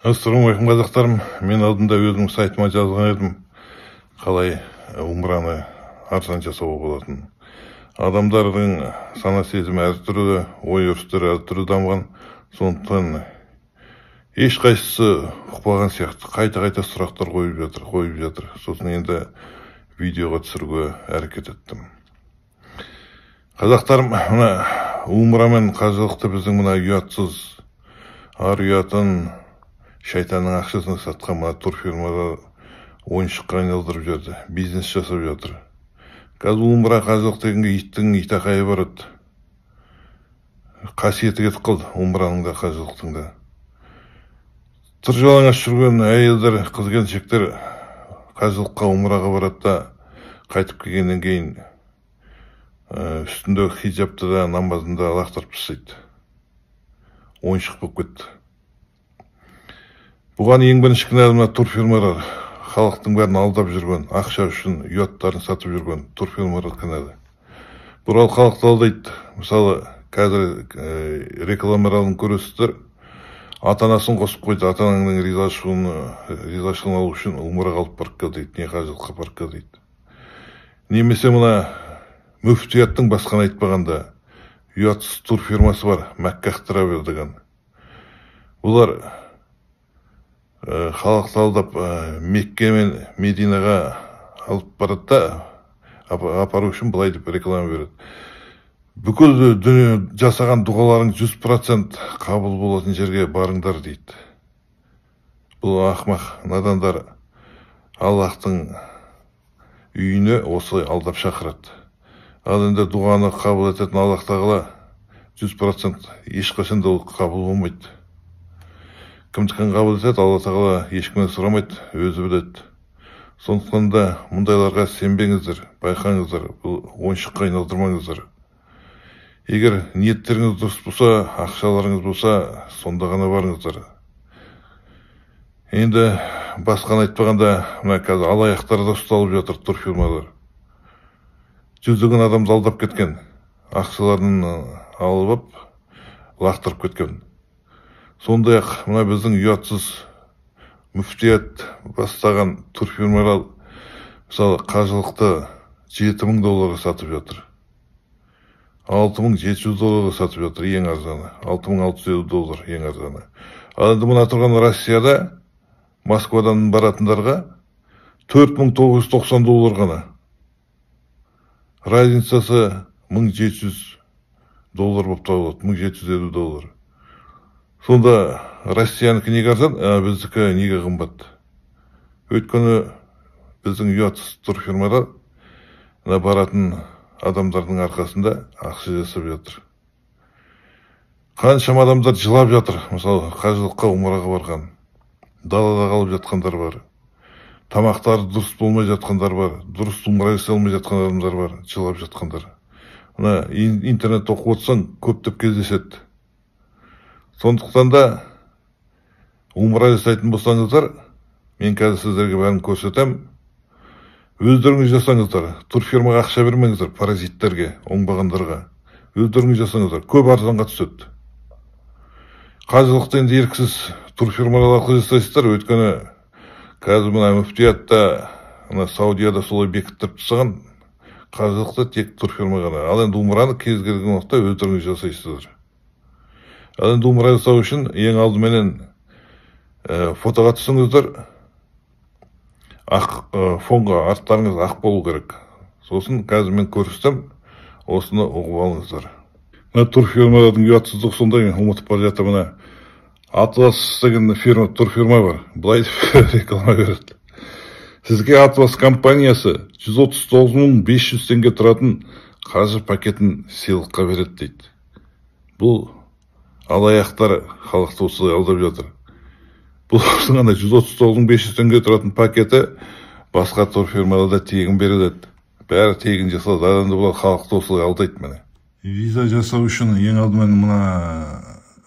Ассалаумағалейкум, қазақтарым. Мен алдында өзімнің сайтыма жазған едім, қалай умраны арзан жасауға болатынын. Адамдардың сана сезімі әртүрлі, ой өрістері әртүрлі дамыған. Сондықтан ешқайсысы ұқпаған сияқты. Қайта-қайта сұрақтар қойып жатыр, қойып жатыр. Сосын енді видеоға түсіруге әрекет еттім. Қазақтарым, мына умра мен қажылықты біздің мына ұятсыз, ар ұятын шайтанның ақшасына сатқан мына турфирмалар ойыншыққа айналдырып жіберді, бизнес жасап жатыр. Қазір умра қажылық дегенге иттің итақайы барады. Қасиеті кетіп қалды умраның да, қажылықтың да. Тыр жалаңаш жүрген әйелдер, қыз келіншектер қажылыққа, умраға барады да, қайтып келгеннен кейін үстіндегі хиджабты да, намазын да лақтырып тастайды. Ойыншық болып кетті. Бұған ең бірінші кінәлі мына турфирмалар, халықтың бәрін алдап жүрген, ақша үшін ұяттарын сатып жүрген турфирмалар кінәлі. Бұлар халықты алдайды. Мысалы, қазір рекламаларын көресіздер, ата-анасын қосып қойды, ата-анаңның ризашылығын алу үшін умраға алып барып кел дейді, не қажылыққа барып кел дейді. Немесе мына мүфтияттың басқаны айтпағанда ұятсыз турфирмасы бар, Мәкках Травел деген. Бұлар халықты алдап Мекке мен Мединаға алып барады да, апару үшін былай деп реклама береді. Бүкіл дүние жасаған дұғаларың 100% қабыл болатын жерге барыңдар дейді. Бұл ақмақ надандар Аллахтың үйіне осылай алдап шақырады. Ал енді дұғаны қабыл ететін Аллах тағала 100% ешқашан да ол қабыл болмайды. Кімдікін қабыл етеді, Алла тағала ешкімнен сұрамайды, өзі біледі. Сондықтан да мұндайларға сенбеңіздер, байқаңыздар, бұл ойыншыққа айналдырмаңыздар. Егер ниеттеріңіз дұрыс болса, ақшаларыңыз болса, сонда ғана барыңыздар. Енді басқаны айтпағанда, мына қазір алаяқтар да ұсталып жатыр турфирмалар. Жүздеген адамды алдап кеткен, ақшаларын алып лақтырып кеткен. Сондай-ақ мына біздің ұятсыз мүфтият бастаған турфирмалар, мысалы, қажылықты 7000 долларға сатып жатыр. 6700 долларға сатып жатыр ең арзаны. 6650 доллар ең арзаны. Ал енді мына тұрған Россияда, Москвадан баратындарға 4990 доллар ғана. Разницасы 1700 доллар болып табылады, 1750 доллар. Сонда Россиянікі неге арзан, біздікі неге қымбат? Өйткені біздің ұятсыз турфирмалар мына баратын адамдардың арқасында ақша жасап жатыр. Қаншама адамдар жылап жатыр, мысалы, қажылыққа, умраға барған, далада қалып жатқандар бар, тамақтары дұрыс болмай жатқандар бар, дұрыс умра жасай алмай жатқан адамдар бар, жылап жатқандар. Мына интернетте оқып отырсаң, көптеп кездеседі. Сондықтан да умра жасайтын болсаңыздар, мен қазір сіздерге бәрін көрсетемін. Өздеріңіз жасаңыздар, турфирмаға ақша бермеңіздер, паразиттерге, оңбағандарға. Өздеріңіз жасаңыздар, көп арзанға түседі. Қажылықты енді еріксіз турфирмалар арқылы жасайсыздар, өйткені қазір мына мүфтиятта, мына Саудияда солай бекіттіріп тастаған, қажылықты тек турфирма ғана. Ал енді умраны кез келген уақытта өздеріңіз жасайсыздар. Ал енді умра жасау үшін ең алдыменен фотоға түсіңіздер, ақ фонға арттарыңыз ақ болу керек. Сосын қазір мен көрсетемін, осыны ұғып алыңыздар. Мына турфирмалардың ұятсыздығы сондай, мен ұмытып бара жатырмын. Мына Атлас деген фирма, турфирма бар, былай деп реклама береді. Сізге Атлас компаниясы 139 500 теңге тұратын қажы пакетін сыйлыққа береді дейді. Бұл алаяқтар халықты осылай алдап жатыр. Бұл ана 139 500 теңге тұратын пакеті басқа турфирмаларда тегін беріледі. Бәрі тегін жасалады. Ал енді бұлар халықты осылай алдайды міне. Виза жасау үшін ең алдымен мына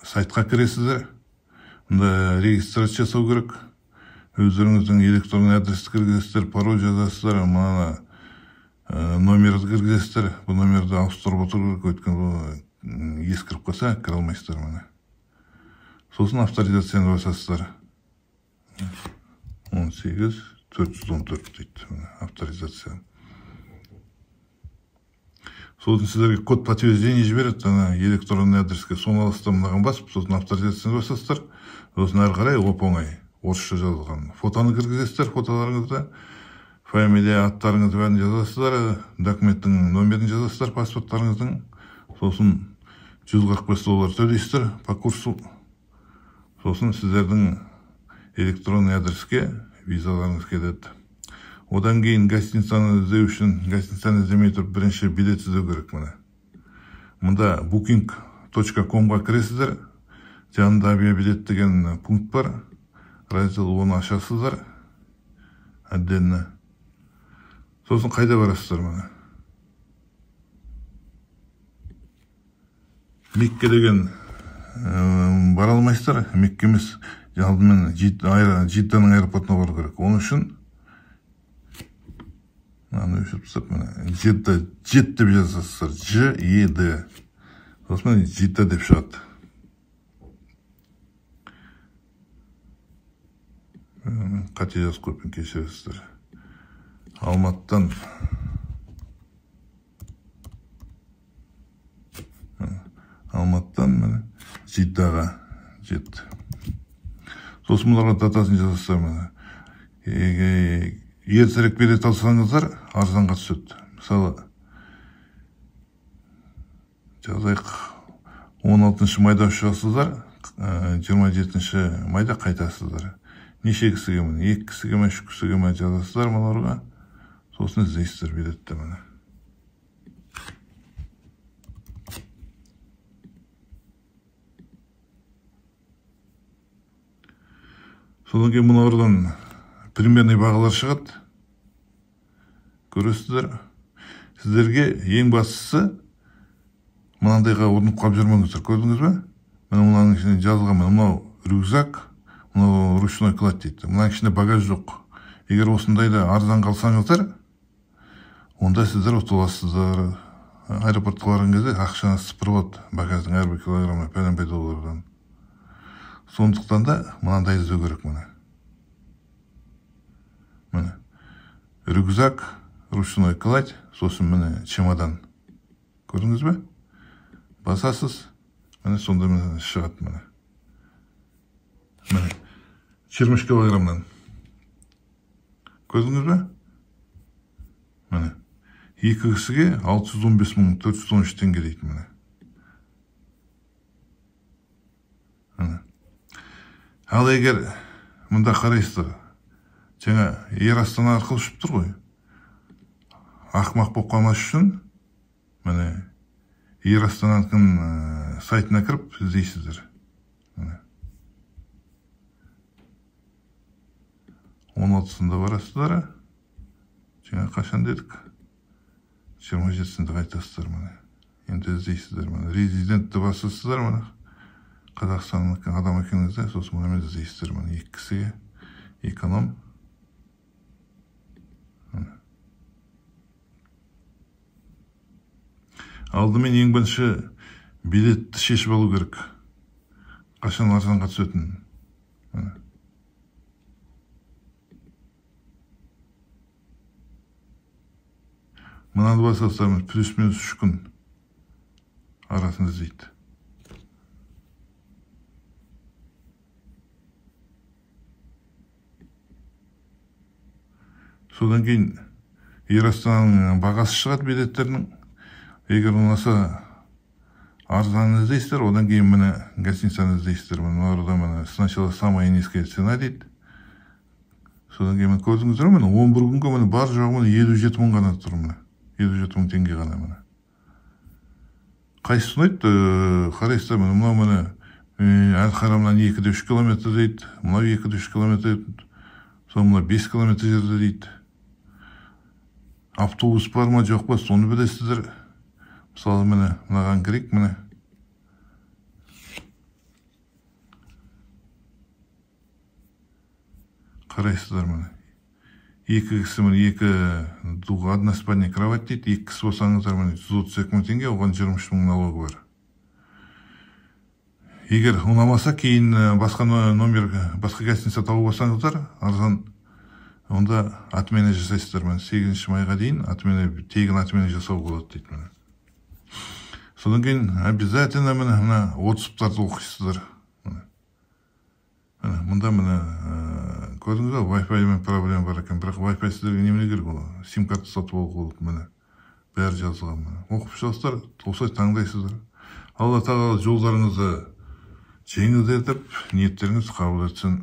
сайтқа кіресіздер. Мында регистрация жасау керек. Өздеріңіздің электронный адресті кіргізесіздер, пароль жазасыздар, мына номерді кіргізесіздер. Бұл номерді ауыстырып отыру керек, өйткені бұл ескіріп қалса кіре алмайсыздар міне. Сосын авторизацияны басасыздар. 18 414 дейді авторизация. Сосын сіздерге код подтверждения жібереді, ана электронный адреске. Соны аласыздар, мынаған басып, сосын авторизацияны басасыздар. Сосын әрі қарай оп-оңай орысша жазылған фотоны кіргізесіздер, фотоларыңызды, фамилия, аттарыңызды бәрін жазасыздар, документтің номерін жазасыздар, паспорттарыңыздың. Сосын $145 төлейсіздер по курсу. Сосын сіздердің электронный адреске визаларыңыз келеді. Одан кейін гостиницаны іздеу үшін, гостиницаны іздемей тұрып бірінші билет іздеу керек. Міне мында booking.com-ға кіресіздер, жанында авиабилет деген пункт бар, раздел, оны ашасыздар отдельно. Сосын қайда барасыздар? Міне Мекке деген бара алмайсыздар, Мекке емес, алдымен Жидданың аэропортына бару керек. Оның үшін мынаны өшіріп тастап, міне Жидда, Жид деп жазасыздар, Ж Е Д, сосын Жидда деп шығады. Қате жазып қойыппын, кешіресіздер. Алматыдан міне Жиддаға жетті. Сосын бұларға датасын жазасыздар. Міне ертерек билет алсаңыздар арзанға түседі. Мысалы жазайық, 16 майда ұшасыздар, 27 майда қайтасыздар. Неше кісіге, міне 2 кісіге ме, 3 кісіге ме жазасыздар мыналарға. Сосын іздейсіздер билетті. Міне содан кейін мыналардан примерный бағалар шығады, көресіздер. Сіздерге ең бастысы мынандайға ұрынып қалып жүрмеңіздер, көрдіңіз бе? Міне мынаның ішінде жазылған, мынау рюкзак, мынау ручной кладь дейді. Мынаның ішінде багаж жоқ. Егер осындайда арзан қалсаңыздар, онда сіздер ұтыласыздар. Аэропортқа барған кезде ақшаны сыпырып алады багаждың әрбір килограммы пәленбай доллардан. Сондықтан да мынандай іздеу керек. Міне міне рюкзак, ручной кладь, сосын міне чемодан, көрдіңіз бе? Басасыз, міне сонда міне шығады. Міне міне 23 килограммнан, көрдіңіз бе? Міне екі кісіге 615 413 теңге дейді. Міне міне. Ал егер мында қарайсыздар, жаңа Эйр Астана арқылы ұшып тұр ғой, ақымақ болып қалмас үшін міне Эйр Астананың сайтына кіріп іздейсіздер. Міне 16-сында барасыздар, жаңа қашан дедік, 27-сінде қайтасыздар. Міне енді іздейсіздер, міне резидентті басасыздар, міне Қазақстанның адам екеніңізді, сосын мына іздейсіздер. Міне екі кісіге эконом. Алдымен ең бірінші билетті шешіп алу керек, қашан арзанға түсетінін. Мынаны басасыздар, плюс-минус 3 күн арасын іздейді. Содан кейін Эйр Астананың бағасы шығады билеттерінің. Егер ұнаса арзанын іздейсіздер, одан кейін міне гостиницаны іздейсіздер. Міне арада міне сначала самая низкая цена дейді. Содан кейін міне көрдіңіздер ме, міне 11 күнге міне бар жоғы міне 57 мың ғана тұр, міне 57 мың теңге ғана. Міне қайсысы ұнайды, қарайсыздар. Міне мынау міне Әл-Харамнан 2,3 километр дейді, мынау 2,3 километр дейді, сосын мынау 5 километр жерде дейді. Автобус бар ма жоқ па, соны білесіздер. Мысалы міне мынаған кірейік, міне қарайсыздар. Міне екі кісі, міне екі односпальный кровать дейді. Екі кісі болсаңыздар міне 132 мың теңге, оған 23 мың налогы бар. Егер ұнамаса, кейін басқа номер, басқа гостиница тауып алсаңыздар арзан, онда отмена жасайсыздар. Міне, 8 майға дейін отмена, тегін отмена жасауға болады дейді. Міне, содан кейін обязательно, міне, мына отзывтарды оқисыздар. Міне, міне, мында, міне, көрдіңіз ба, Wi-Fi мен проблема бар екен. Бірақ Wi-Fi сіздерге немене керек? Ол сим карта сатып алуға болады. Міне, бәрі жазылған. Міне, оқып шығасыздар, осылай таңдайсыздар. Алла Тағала жолдарыңызды жеңілдетіп, ниеттеріңізді қабыл етсін.